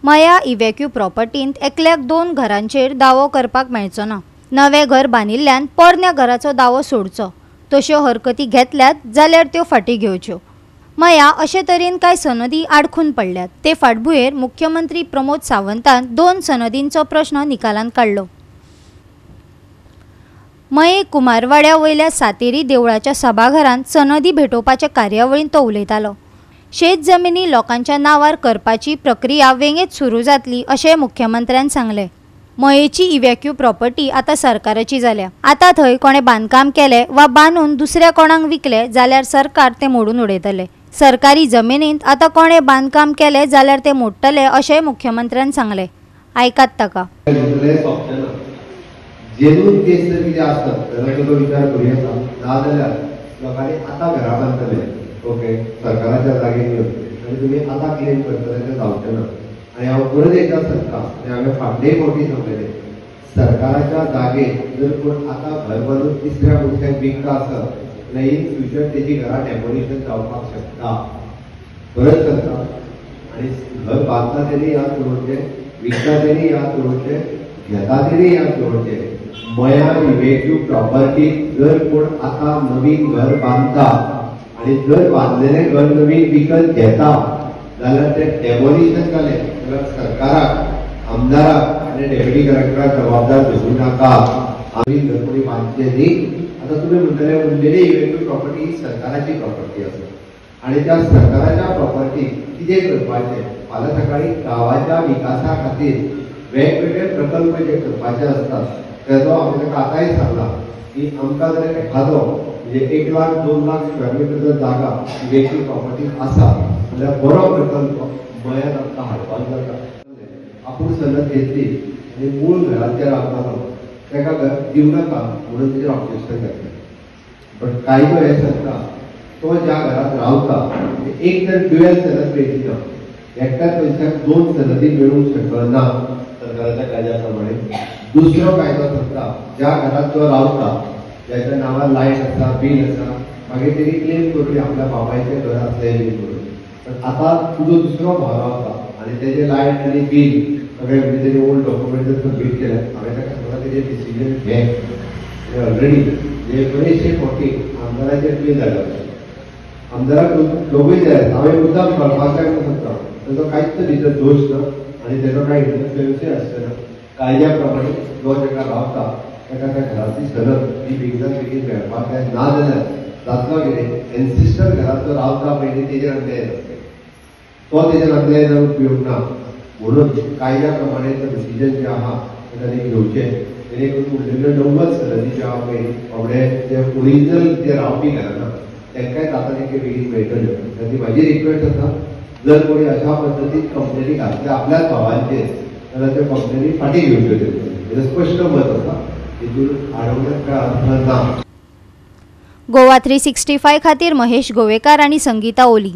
मया इव्हॅक्यू प्रॉपर्टींत एकल्याक 2 घरांचेर दावो करपाक मेळचो ना. नवें घर बांदिल्ल्यान पोरण्या घराचो दावो सोडचो. तश्यो हरकती घेतल्यात जाल्यार त्यो फाटीं घेवच्यो. मया अशे तरेन कांय सनदी आडखून पडल्यात. ते फाटभुंयेर मुख्यमंत्री प्रमोद सावंतान 2 सनदींचो प्रश्न निकालांत काडलो. मये कुमारवाड्या वयल्या सातेरी देवळाच्या सभाघरांत सनदी भेटोवपाच्या कार्यावळींत तो उलयतालो. शेत जमिनी लोकांच्या नांवार करपाची प्रक्रिया वेगेंत सुरू जातली अशें मुख्यमंत्र्यान सांगलें. मयेची इव्हॅक्यू प्रॉपर्टी आतां सरकाराची जाल्या. आतां थंय कोणें बांदकाम केलें वा बांदून दुसऱ्या कोणाक विकलें जाल्यार सरकार तें मोडून उडयतलें. सरकारी जमिनींत आतां कोणें बांदकाम केलें जाल्यार तें मोडटलें अशें मुख्यमंत्र्यान सांगलें. आयकात ताका. जेन्यून केस जर कितें आसत जाल्यार तो विचार करूं येता. नाजाल्यार लोकांनी आतां घरां बांदतले, ओके, सरकाराच्या जागेर येवन आनी तुमी आतां क्लेम करतले तें जावचें ना. आनी हांव परत एकदां सांगता आनी हांवें फाटलेय फावटी सांगलेलें, सरकाराच्या जागेर जर कोण आतां घर बांदून तिसऱ्या मनशाक विकता आसत जाल्यार इन फ्युचर तेजी घरां डेमोलिशन जावपाक शकता. परत सांगता, आनी घर बांदता तेणी याद दवरचें, विकता तेणी याद दवरचें, घेता तेणी याद दवरचें. मया इव्हॅक्यू प्रॉपर्टी जर कोण आतां नवीन घर बांदता आनी जर बांदलेलें घर नवीन विकत घेता जाल्यार तें डेमोलिशन जालें जाल्यार सरकाराक, आमदाराक आनी डेप्युटी कलेक्टराक जबाबदार धरूं नाका. नवीन घर कोणी बांदचें न्ही. आतां तुमी म्हणटले उरलेली इव्हॅक्यू प्रॉपर्टी ही सरकाराची प्रॉपर्टी आसा आनी त्या सरकाराच्या प्रॉपर्टी कितें करपाचें, फाल्यां सकाळीं गांवाच्या विकासा खातीर वेगवेगळे प्रकल्प जे करपाचे आसतात तेजो हांवें ताका आतांय सांगलां की आमकां जर एखादो म्हणजे 1 लाख 2 लाख स्क्वेअर मिटर जर जागा इव्हॅक्यू प्रॉपर्टी आसा जाल्यार बरो प्रकल्प मयान आमकां हाडपाक जाता. आपूण सनद घेतली आनी मूळ घरांत जे रावतालो ताका घर दिवं नाका म्हणून तेजेर ऑब्जेक्शन घातलें. बट कायदो हें सांगता तो ज्या घरांत रावता एक तर ड्युएल सनद मेळची ना, एकट्याच मनशाक 2 सनदी मेळूंक शकना सरकाराच्या कायद्या प्रमाणे. दुसरो कायदो सांगता ज्या घरांत तो रावता ज्याच्या नांवार लायट आसा, बील आसा, मागीर तेणी क्लेम करूया आपल्या बापायचें घर आसलें बील म्हणून. पण आतां तुजो दुसरो भाव रावता आनी तेजें लायट आनी बील सगळें म्हणजे तेजे ओल्ड डॉक्युमेंट जर सबमीट केलें, हांवें ताका सांगलां तेजें डिसिजन घे. ऑलरेडी जे बरेचशे फावटी आमदाराचेर बील जाले, आमदाराक दोगूय जाय. हांवें मुद्दाम कळपाक जाय म्हणून सांगता, तेजो कांयच भितर दोश ना आनी तेजो कांय इंटरफियरन्सूय आसचें ना. कायद्या प्रमाणे जो ताका रावता ताका त्या घरांतली सनद ही बेगीनात बेगीन मेळपाक जाय. ना जाल्यार जातलो कितें, एन्सिस्टर घरांत जो रावता पयलीं तेजेर अन्याय जातलो, तो तेजेर अन्याय जावन उपयोग ना. म्हणून कायद्या प्रमाणे डिसिजन जें आहा तें ताणें घेवचें, जेणे करून उरलेल्यो 90 सनदी ज्यो आहा पळय बाबडे जे ओरिजिनल जे रावपी घरां तांकांय जाता तितके बेगीन मेळटल्यो. आनी म्हाजी रिक्वेस्ट आसा, जर कोणी अशा पद्दतीन कंप्लेनी घातल्या आपल्याच भावांचेर जाल्यार त्यो कंप्लेनी फाटीं घेवच्यो. तेंच्यो स्पश्ट मत आसा, हितून आडवण्यात काय अर्थ ना. गोवा 365 खातीर महेश गोवेकार आनी संगीता ओली.